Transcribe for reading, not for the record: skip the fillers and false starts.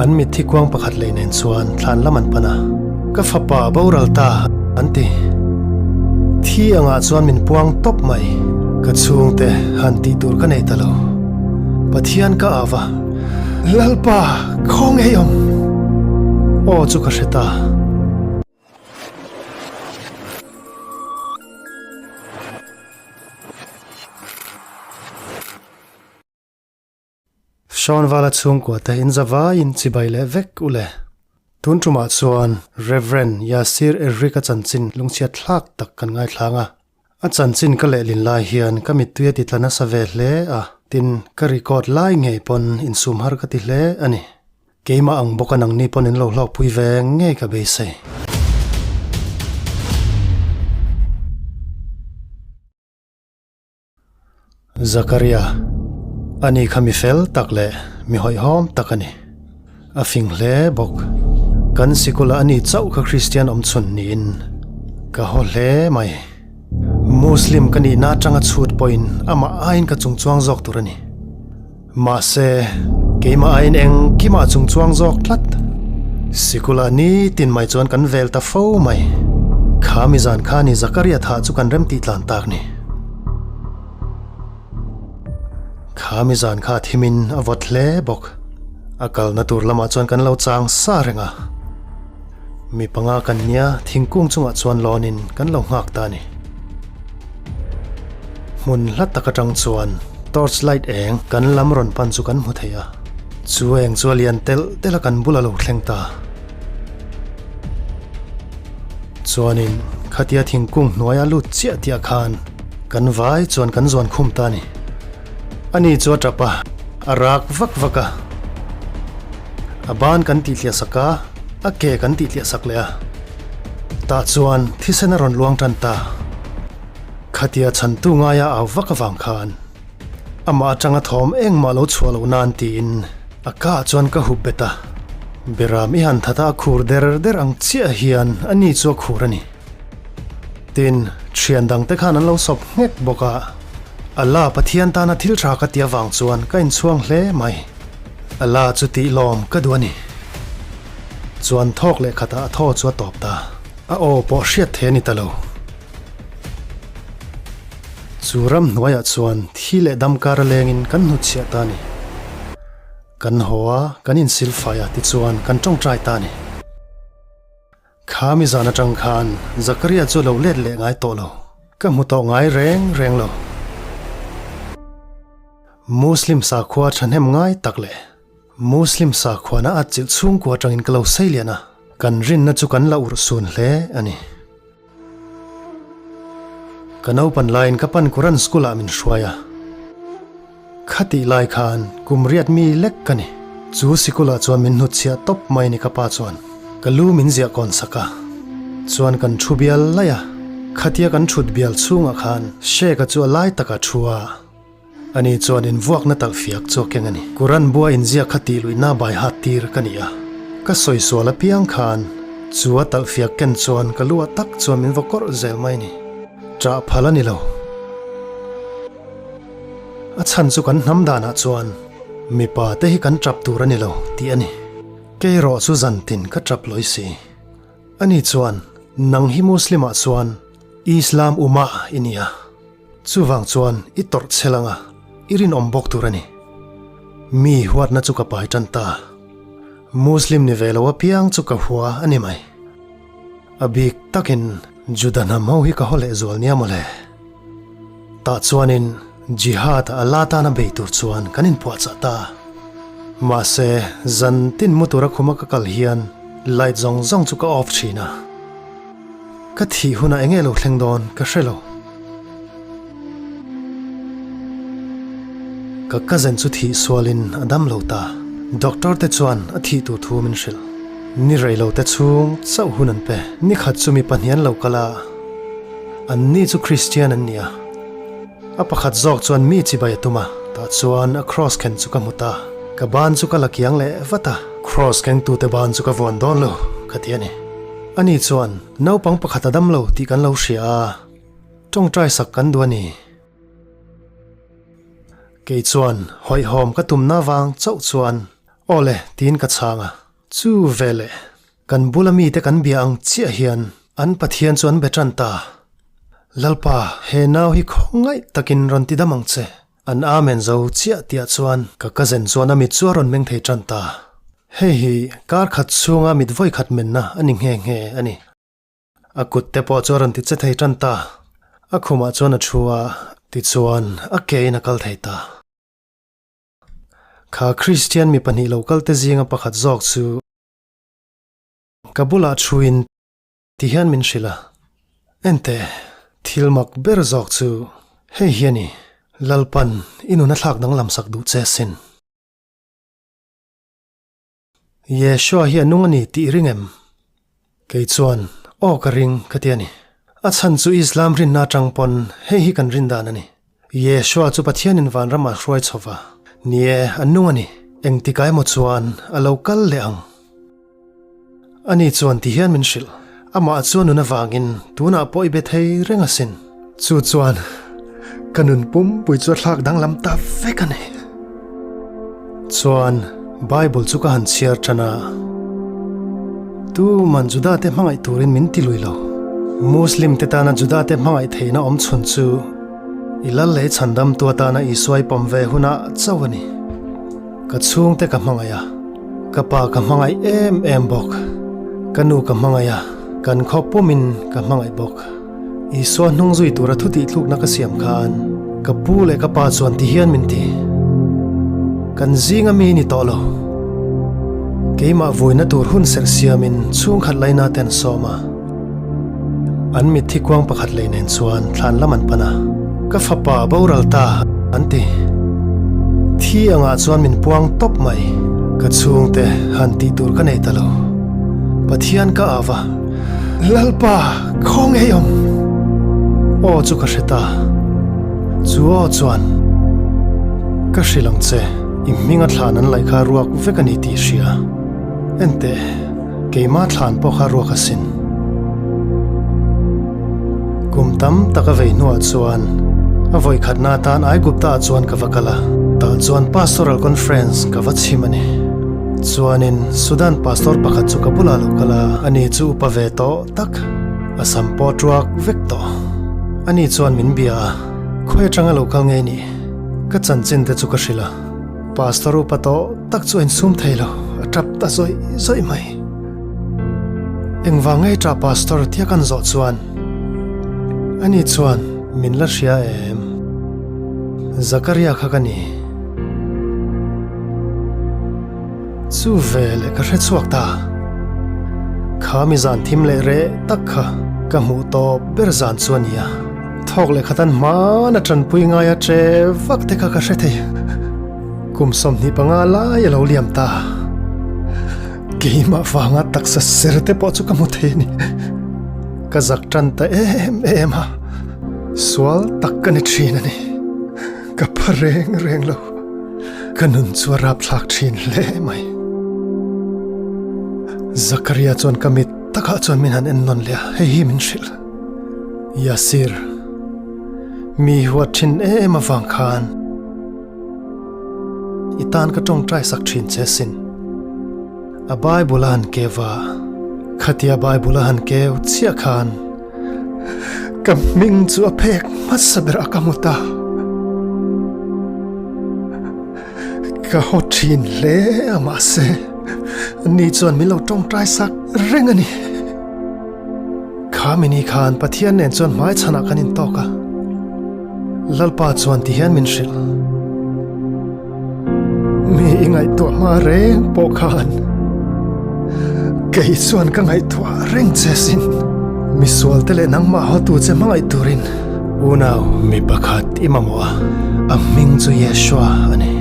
An mitthi kuang pakhat lei nen chuan thlan lam an pan a, Ka fapa a boral ta, an ti. Thi angah chuan min puang tawp mai. Ka chhungte han tih tur ka nei ta lo. Pathian ka au va, Lalpa, khawngaih awm! Aw chu ka hre ta. Shawnvala chhungkua te in zavaiin chibai leh vek u le. Tun tumah chuan Rev. Yasir Eric-a chanchin lungchhiat thlak tak kan ngaithlang a. A chanchin ka lehlin lai hian ka mittui a ti tla nasa ve hle a, tin ka record lai ngei pawn insum har ka ti hle a ni. Keimah ang bawka nangni pawn in lo hlawkpui ve ngei ka beisei. Zakaria, Ani kha mi fel tak leh mi hawihhawm tak a ni. A fing hle bawk. Kan sikula ani chauh kha Kristian awm chhun niin ka haw hle mai. Muslim ka nihna atanga chhut pawhin amah aiin ka chungchuang zawk tur a ni. Mahse, keimah aiin engkimah a chungchuang zawk tlat. Sikula nitin mai chuan kan vel ta fo mai. Kha mi zan kha ni Zakaria thah chu kan remtih tlan tak ni. Kha mi zan kha thimin a vawt hle bawk. A kalna tur lamah chuan kan lo chang sa reng a. Mi panga kan nia thingkung chungah chuan lawnin kan lo nghak ta a ni. Hmun hla tak atang chuan torch light eng kan lam rawn pan chu kan hmu thei a. Chu eng chu a lian telh telh a kan bula lo thleng ta. Chuanin khatia thingkung hnuaia lut chiah tih ah khan kan vai chuan kan zuan khum ta a ni. Ani chu a tap a, a rak vak vak a. A ban kan tih tliah sak a, a ke kan tih tliah sak leh a. Tah chuan thisen a rawn luang tan ta. Khatia chhantu ngaia au vak avang khan amah atanga thawm engmah lo chhuah loh nan tiin a ka chuan ka hup bet a. Beram i han that a a khur der der ang chiah hian ani chu a khur a ni. Tin, thian dangte khan an lo sawp nghek bawk a. Allah Pathian tana thil tha ka ti avang chuan ka inchhuang hle mai. Allah chu tih lawm ka duh a ni. Chuan thawk leh khatah a thaw chu a tawp ta. A aw pawh hriat thei a ni ta lo. Chu ram hnuaiah chuan thi leh dam kar a lengin kan hnutchhiah ta a ni. Kan haw a, kan insilfai a tichuan kan tawngtai ta a ni. Kha mi zan atang khan Zakaria chu lo let leh ngai tawh lo. Ka hmu tawh ngai reng reng lo. Muslim sakhua thahnem ngai tak leh Muslim sakhuana a chilh chhungkua atangin ka lo sei lian a, kan rinna chu kan la urh sun hle a ni. Ka naupan laiin ka pan Quran school ah min hruai a. Khatih lai khan kum riat mi lek ka ni. Chu sikul ah chuan min hnutchhiah tawp mai ni ka pa chuan ka lu min ziah kawn sak a. Chuan kan thu bial laih a. Khatia kan thut bial chhungah khan Sheikh-a chu a lai takah thu a. Ani chuan invuakna talh fiak chu a keng a ni. Quran bua inziak kha tih luihna bai hat tir ka ni a. Ka sawi sual apiang khan chu a talh fiak ken chuan ka lu ah tak chuan min va kawrh zel mai ni. Ṭah phal a ni lo. A chhan chu kan hnam danah chuan mipa te hi kan ṭap tur a ni lo tih a ni. Kei erawh chu zantin ka ṭap lawi si. Ani chuan nang hi Muslim ah chuan Islam Ummah i ni a. Chuvang chuan i tawrh chhel anga i rinawm bawk tur a ni. Mi huatna chu ka pai tan ta. Muslim ni ve lo apiang chu ka hua a ni mai. A bik takin Juda hnam ho hi ka haw leh zual nia mawle. Tah chuanin Jihad a la tana bei tur chuan kan inpuahchah ta. Mahse, zan tin mu tura khuma ka kal hian light zawng zawng chu ka off thin a. Ka thih hunah enge lo thleng dawn ka hre lo. Ka cousin chu thih sualin a dam lo ta. Doctor te chuan a thih tur thu min hrilh. Ni rei lo te chhung chauh hun an pe. Ni khat chu mi pahnih an lo kal a, an ni chu Christian an ni a. A pakhat zawk chuan mi chibai a tum a, tah chuan a cross khen chu ka hmu ta. Ka ban chu ka la kiang leh vat a. Cross kengtute ban chu ka vuan dawn lo, ka ti a ni. Ani chuan naupang pakhat a dam lo tih kan lo hria a, tawngtai sak kan duh a ni. Kei chuan hawihhawm ka tumna vang chauh chuan Awle, tiin ka chhang a. Chu veleh, kan bula mite kan bia ang chiah hian an Pathian chu an be tan ta. Lalpa, he nau hi khawngaih takin rawn ti dam ang che. An Amen zo chiah tihah chuan ka cousin chuan a mit chu a rawn meng thei tan ta. Hei hi kar khat chhunga mit vawi khat menna a ni nghe nghe a ni. A kut te pawh chu a rawn ti che thei tan ta. A khumah chuan a thu a, tichuan a ke in a kal thei ta. Kha Kristian mi pahnih lo kalte zinga pakhat zawk chu ka bulah thuin ti hian min hrilh a, Enteh, thil mak ber zawk chu hei hi a ni, Lalpan i nun a thlak danglam sak duh che sin. Yeshua hi a nung a ni tih i ring em? Kei chuan, Aw ka ring, ka ti a ni. A chhan chu Islam rinna atang pawn hei hi kan rin dan a ni. Yeshua chu Pathianin vanram a hruai chho va. Ni e, a nung a ni. Engtikah emaw chuan a lo kal leh ang. Ani chuan ti hian min hrilh. Amah chuan nun avangin tunah pawh i be thei reng asin. Chu chuan ka nun pumpui chu a thlak danglam ta vek a ni. Chuan Bible chu ka han chhiar tan a, Tuman Juda te hmangaih turin min ti lui lo. Muslim te tana Juda te hmangaih theihna awm chhun chu i lal leh i chhandamtu atana Isua i pawm ve hunah chauh a ni. Ka chhungte ka hmangaih a, ka pa ka hmangaih em em bawk. Ka nu ka hmangaih a, kan khaw pumin ka hmangaih bawk. Isua hnung zui tura thu tihtlukna ka siam khan ka pu leh ka pa chuan ti hian min ti. Kan zinga mi ni tawh lo. Keimah vuina tur hun serh siamin chhungkhat laina te an sawm a. An mitthi kuang pakhat lei nen chuan thlan lam an pan a, Ka fapa boral ta, an ti. Thi angah chuan min puang tawp mai. Ka chhungte han tih tur ka nei ta lo. Pathian ka au va, Lalpa, khaw ngei awm? Aw chu ka hre ta. Chu aw chuan, Ka hrilh ang che, i hminga thlan an laih kha ruak vek a ni tih hria. Enteh. Keimah thlan pawh kha ruak asin. Kum tam tak a vei hnuah chuan a vawi khatna atan Aigupta ah chuan ka va kal a, tah chuan Pastoral Conference ka va chhim a ni. Chuanin Sudan pastor pakhat chu ka bulah lo kal a, ani chu upa ve tawh tak, a sam pawh tuak vek tawh. Ani chuan min bia a, khawi atanga lo kal ngei ni? Ka chanchin te chu ka hrilh a. Pastor upa tawh tak chu a insum thei lo, a tap ta zawih zawih mai. Engvang ngei tah Pastor tia kan zawh chuan ani chuan min la hria em? Zakaria kha ka ni. Chu ve leh ka hre chhuak ta. Kha mi zan thim leh reh tak kha ka hmuh tawp ber zan chu a ni a. Thawk leh khatan hmana tanpui ngaia che vak te kha ka hre thei. Kum 25 lai a lo liam ta. Keimah vanga taksa ser te pawh chu ka hmu thei a ni. Ka zak tan ta em em a, sual tak ka ni thin a ni. Ka pha reng reng lo. Ka nun chu a rapthlak thin hle mai. Zakaria chuan ka mit takah chuan min han en nawn leh a, hei hi min hrilh. Yasir, mi huat thin em avang khan i tan ka tawngtai sak thin che sin. A Bible a han keu a, khatia Bible a han keu chiah khan ka hming chu a phek hmasa ber a ka hmu ta. Ka haw thin hle a mahse ani chuan min lo tawngtai sak reng a ni. Kha mini khan Pathian nen chuan hmaichhanah kan intawk a, Lalpa chuan ti hian min hrilh. Mi i ngaihtuah hma reng pawh khan kei chuan ka ngaihtuah reng che sin. Misualte leh nangmah hawtu che hmangaih turin unau mi pakhat i mamawh a, a hming chu Yeshua a ni.